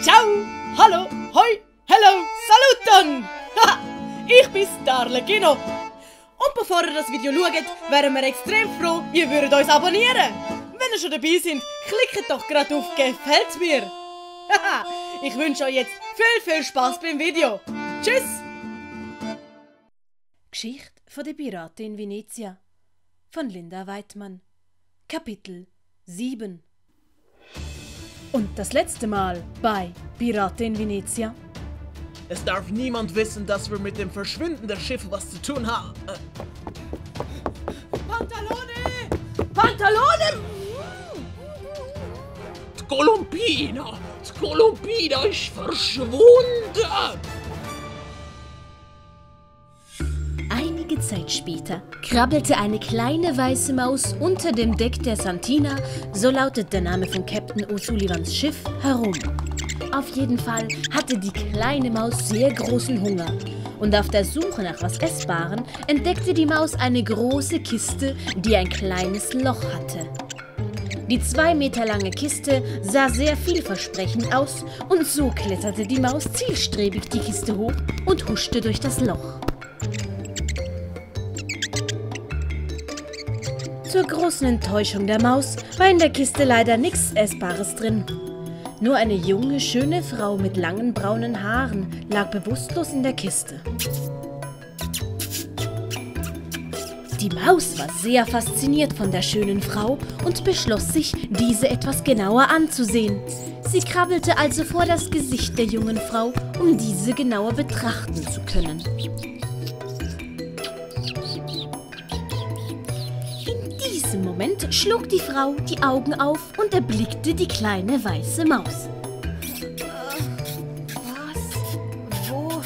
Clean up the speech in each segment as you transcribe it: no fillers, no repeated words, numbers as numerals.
Ciao, hallo, hoi, hello, saluton! Ich bin's, der Arlecchino. Und bevor ihr das Video schaut, wären wir extrem froh, ihr würdet uns abonnieren. Wenn ihr schon dabei seid, klickt doch gerade auf «Gefällt mir». Ich wünsche euch jetzt viel Spaß beim Video. Tschüss! Geschichte von der Piratin in Venezia von Linda Weidmann. Kapitel 7. Und das letzte Mal bei Piratin in Venezia. Es darf niemand wissen, dass wir mit dem verschwindenden Schiff was zu tun haben. Pantalone! Pantalone! Die Colombina ist verschwunden! Einige Zeit später krabbelte eine kleine weiße Maus unter dem Deck der Santina, so lautet der Name von Captain O'Sullivans Schiff, herum. Auf jeden Fall hatte die kleine Maus sehr großen Hunger und auf der Suche nach was Essbarem entdeckte die Maus eine große Kiste, die ein kleines Loch hatte. Die 2 Meter lange Kiste sah sehr vielversprechend aus und so kletterte die Maus zielstrebig die Kiste hoch und huschte durch das Loch. Zur großen Enttäuschung der Maus war in der Kiste leider nichts Essbares drin. Nur eine junge, schöne Frau mit langen braunen Haaren lag bewusstlos in der Kiste. Die Maus war sehr fasziniert von der schönen Frau und beschloss sich, diese etwas genauer anzusehen. Sie krabbelte also vor das Gesicht der jungen Frau, um diese genauer betrachten zu können. In diesem Moment schlug die Frau die Augen auf und erblickte die kleine weiße Maus. Was? Wo?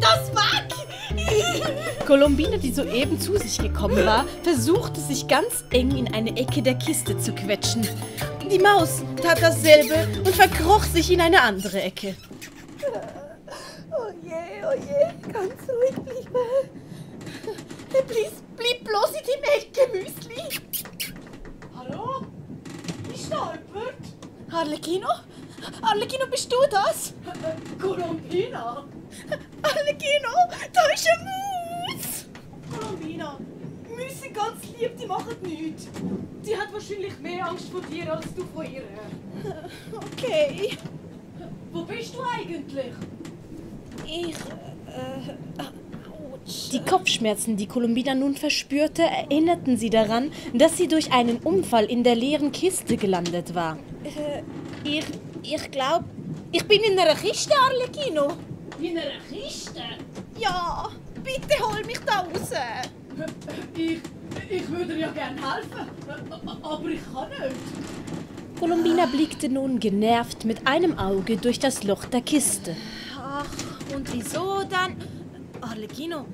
Das weg! Colombina, die soeben zu sich gekommen war, versuchte sich ganz eng in eine Ecke der Kiste zu quetschen. Die Maus tat dasselbe und verkroch sich in eine andere Ecke. Oh je, ganz ruhig bleiben. Bleib bloß in deinem Ecke, Müsli. Hallo? Ist da jemand? Arlecchino? Arlecchino, bist du das? Colombina? Arlecchino, da ist eine Maus! Colombina, Mäuse sind ganz lieb, die machen nichts. Die hat wahrscheinlich mehr Angst vor dir als du vor ihr. Okay. Wo bist du eigentlich? Die Kopfschmerzen, die Colombina nun verspürte, erinnerten sie daran, dass sie durch einen Unfall in der leeren Kiste gelandet war. Ich glaube, ich bin in einer Kiste, Arlecchino. In einer Kiste? Ja, bitte hol mich da raus. Ich würde dir ja gerne helfen, aber ich kann nicht. Colombina blickte nun genervt mit einem Auge durch das Loch der Kiste. Ach, und wieso dann? Arlecchino,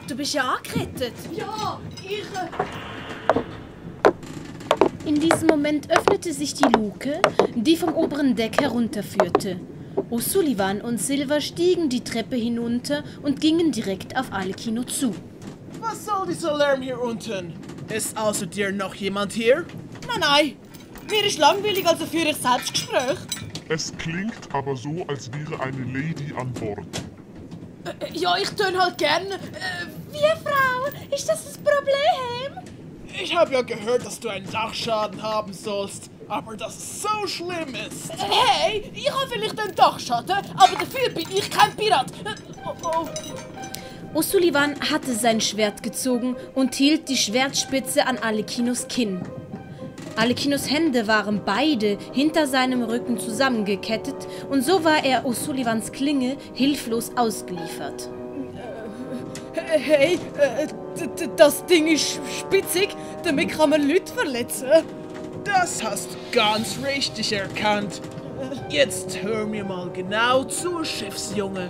du bist ja angerettet. Ja, In diesem Moment öffnete sich die Luke, die vom oberen Deck herunterführte. O'Sullivan und Silver stiegen die Treppe hinunter und gingen direkt auf Arlecchino zu. Was soll dieser Lärm hier unten? Ist außer dir noch jemand hier? Nein. Mir ist langweilig, also führe ich Selbstgespräch. Es klingt aber so, als wäre eine Lady an Bord. Ja, ich töne halt gern. Wie, Frau? Ist das Problem? Ich habe ja gehört, dass du einen Dachschaden haben sollst, aber dass es so schlimm ist. Hey, ich habe vielleicht einen Dachschaden, aber dafür bin ich kein Pirat. O'Sullivan hatte sein Schwert gezogen und hielt die Schwertspitze an Arlecchinos Kinn. Arlecchinos Hände waren beide hinter seinem Rücken zusammengekettet und so war er O'Sullivans Klinge hilflos ausgeliefert. Hey, das Ding ist spitzig, damit kann man Leute verletzen. Das hast du ganz richtig erkannt. Jetzt hör mir mal genau zu, Schiffsjunge.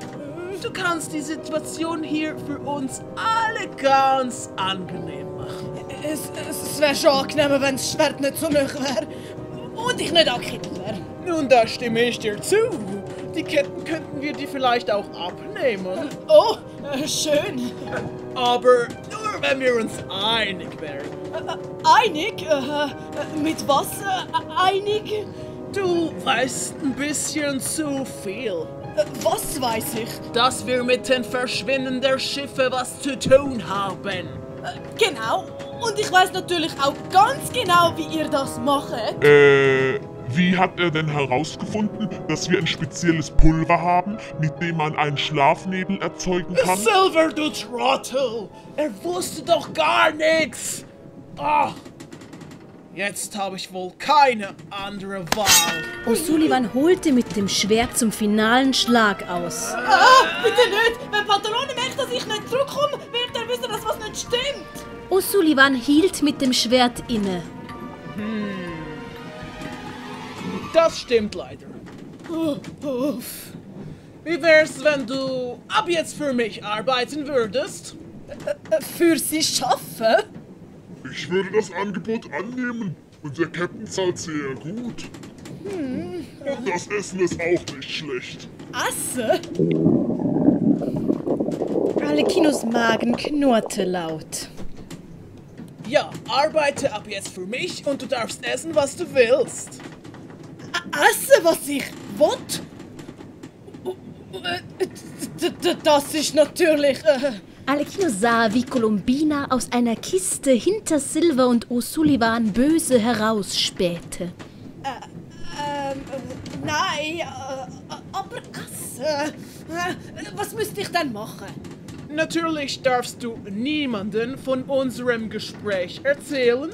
Du kannst die Situation hier für uns alle ganz angenehm machen. Es wäre schon angenehmer, wenn das Schwert nicht so nah wäre und ich nicht angekettet wäre. Nun, da stimme ich dir zu. Die Ketten könnten wir dir vielleicht auch abnehmen. Oh, schön. Aber nur wenn wir uns einig wären. Einig? Mit was einig? Du weißt ein bisschen zu viel. Was weiß ich? Dass wir mit dem Verschwinden der Schiffe was zu tun haben. Genau. Und ich weiß natürlich auch ganz genau, wie ihr das macht. Wie hat er denn herausgefunden, dass wir ein spezielles Pulver haben, mit dem man einen Schlafnebel erzeugen kann? Silver, du Trottel! Er wusste doch gar nichts! Ah, jetzt habe ich wohl keine andere Wahl. O'Sullivan holte mit dem Schwert zum finalen Schlag aus. Bitte nicht! Wenn Pantalone merkt, dass ich nicht zurückkomme, wird er wissen, dass was nicht stimmt. O'Sullivan hielt mit dem Schwert inne. Das stimmt leider. Wie wär's, wenn du ab jetzt für mich arbeiten würdest? Für sie schaffen? Ich würde das Angebot annehmen. Und der Captain zahlt sehr gut. Und das Essen ist auch nicht schlecht. Essen? Arlecchinos Magen knurrte laut. Ja, arbeite ab jetzt für mich und du darfst essen, was du willst. Essen, was ich will? Das ist natürlich... Arlecchino sah, wie Colombina aus einer Kiste hinter Silver und O'Sullivan böse herausspähte. Nein, aber Essen... Was müsste ich denn machen? Natürlich darfst du niemanden von unserem Gespräch erzählen.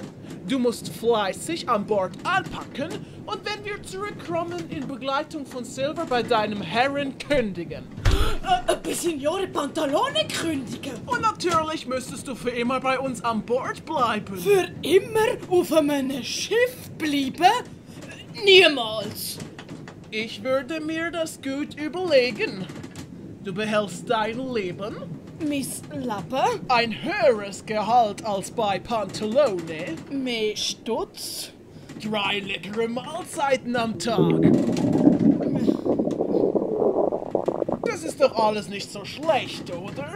Du musst fleißig an Bord anpacken und wenn wir zurückkommen, in Begleitung von Silver bei deinem Herren kündigen. Bei Signore Pantalone kündigen? Und natürlich müsstest du für immer bei uns an Bord bleiben. Für immer auf einem Schiff bleiben? Niemals! Ich würde mir das gut überlegen. Du behältst dein Leben, Mein Leben? ein höheres Gehalt als bei Pantalone, Mehr Stutz? 3 leckere Mahlzeiten am Tag. Das ist doch alles nicht so schlecht, oder?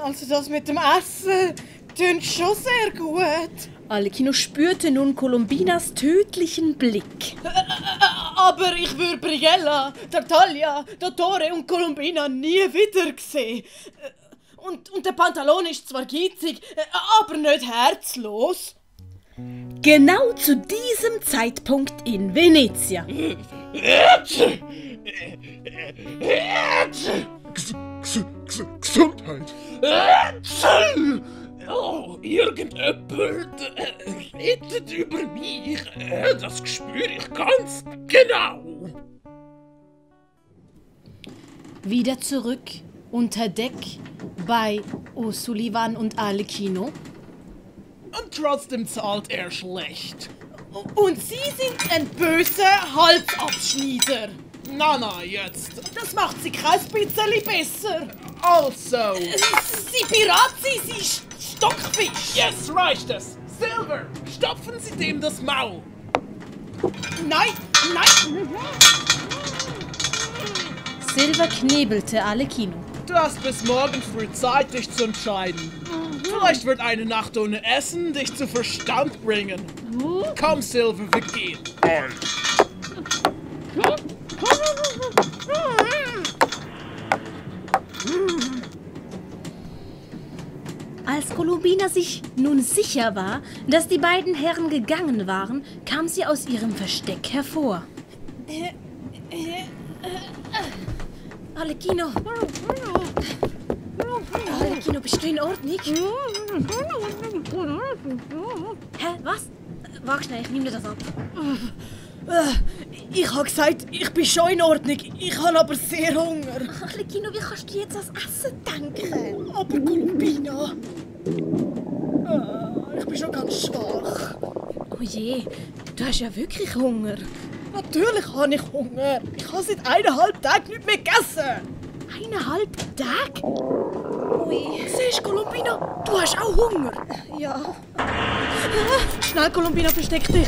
Also das mit dem Essen klingt schon sehr gut. Arlecchino spürte nun Colombinas tödlichen Blick. Aber ich würde Brighella, Tartaglia, Dottore und Colombina nie wieder sehen. Und der Pantalon ist zwar geizig, aber nicht herzlos. Genau zu diesem Zeitpunkt in Venezia. Gesundheit. Oh, irgendjemand redet über mich. Das spüre ich ganz genau. Wieder zurück unter Deck bei O'Sullivan und Arlecchino. Und trotzdem zahlt er schlecht. Und Sie sind ein böser Halsabschneider. Na, jetzt. Das macht Sie kein bisschen besser. Also. Sie Pirat, Sie Stockfisch. Jetzt reicht es. Silver, stopfen Sie dem das Maul. Nein. Silver knebelte Arlecchino. Du hast bis morgen früh Zeit, dich zu entscheiden. Vielleicht wird eine Nacht ohne Essen dich zu Verstand bringen. Komm, Silver, wir gehen. Nein. Als Colombina sich nun sicher war, dass die beiden Herren gegangen waren, kam sie aus ihrem Versteck hervor. Arlecchino! Arlecchino, bist du in Ordnung? Hä, was? Wag schnell, ich nehme dir das ab. Ich habe gesagt, ich bin schon in Ordnung. Ich habe aber sehr Hunger. Arlecchino, wie kannst du jetzt ans Essen denken? Aber Colombina. Ich bin schon ganz schwach. Oh je, du hast ja wirklich Hunger. Natürlich habe ich Hunger. Ich habe seit 1,5 Tagen nichts mehr gegessen. 1,5 Tage? Ui. Siehst du, Colombina, du hast auch Hunger. Ja. Schnell, Colombina, versteck dich.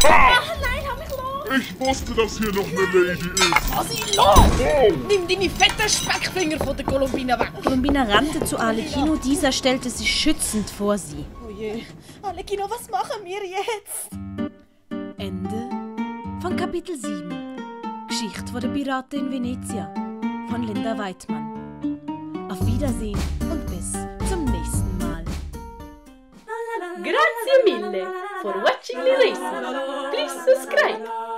Nein, hab mich los! Ich wusste, dass hier noch eine Lady ist. Was ist los? Wow. Nimm deine fetten Speckfinger von der Columbina weg. Columbina rannte zu Arlecchino, dieser stellte sich schützend vor sie. Oh je. Arlecchino, was machen wir jetzt? Ende von Kapitel 7. Geschichte von der Piraten in Venezia von Linda Weidmann. Auf Wiedersehen und bis zum nächsten Mal. Grazie mille for watching the lesson. Please subscribe.